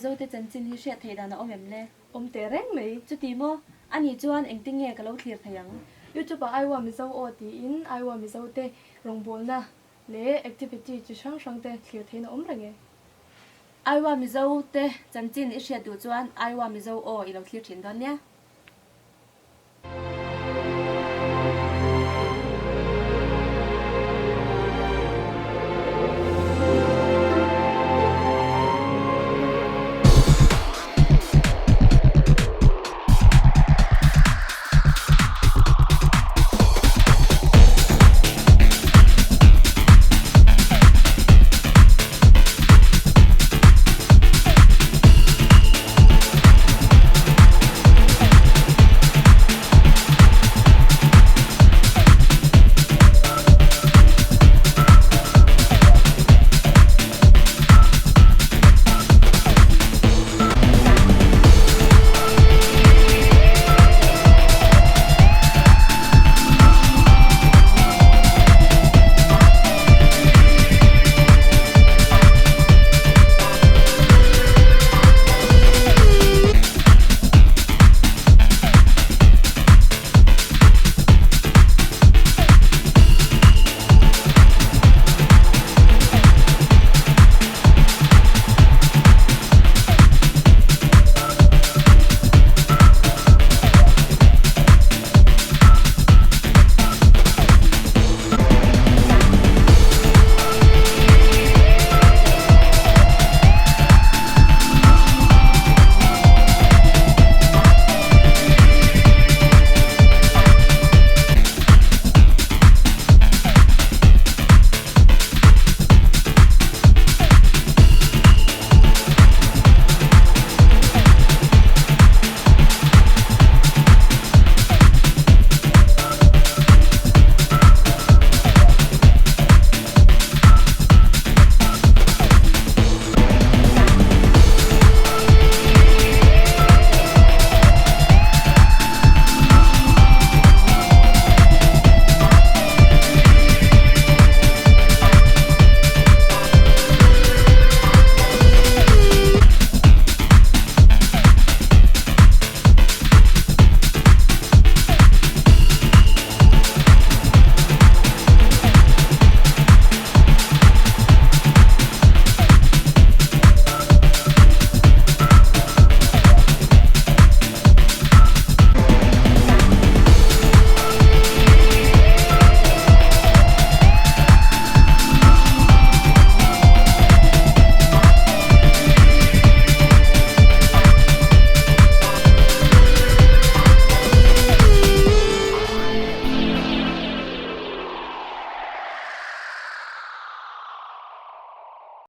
Mizo te chanchin hi hriat theih dan a awm em le? Awm teh reng mai. Chuti maw? Ani chuan engtin nge ka lo thlir thei ang? YouTube ah Iowa Mizo aw tiin Iowa Mizo te rawngbawlna leh activity chi hrang hrang te thlir theiin a awm reng e. Iowa Mizo te chanchin i hriat duh chuan Iowa Mizo aw i lo thlir thin dawn nia.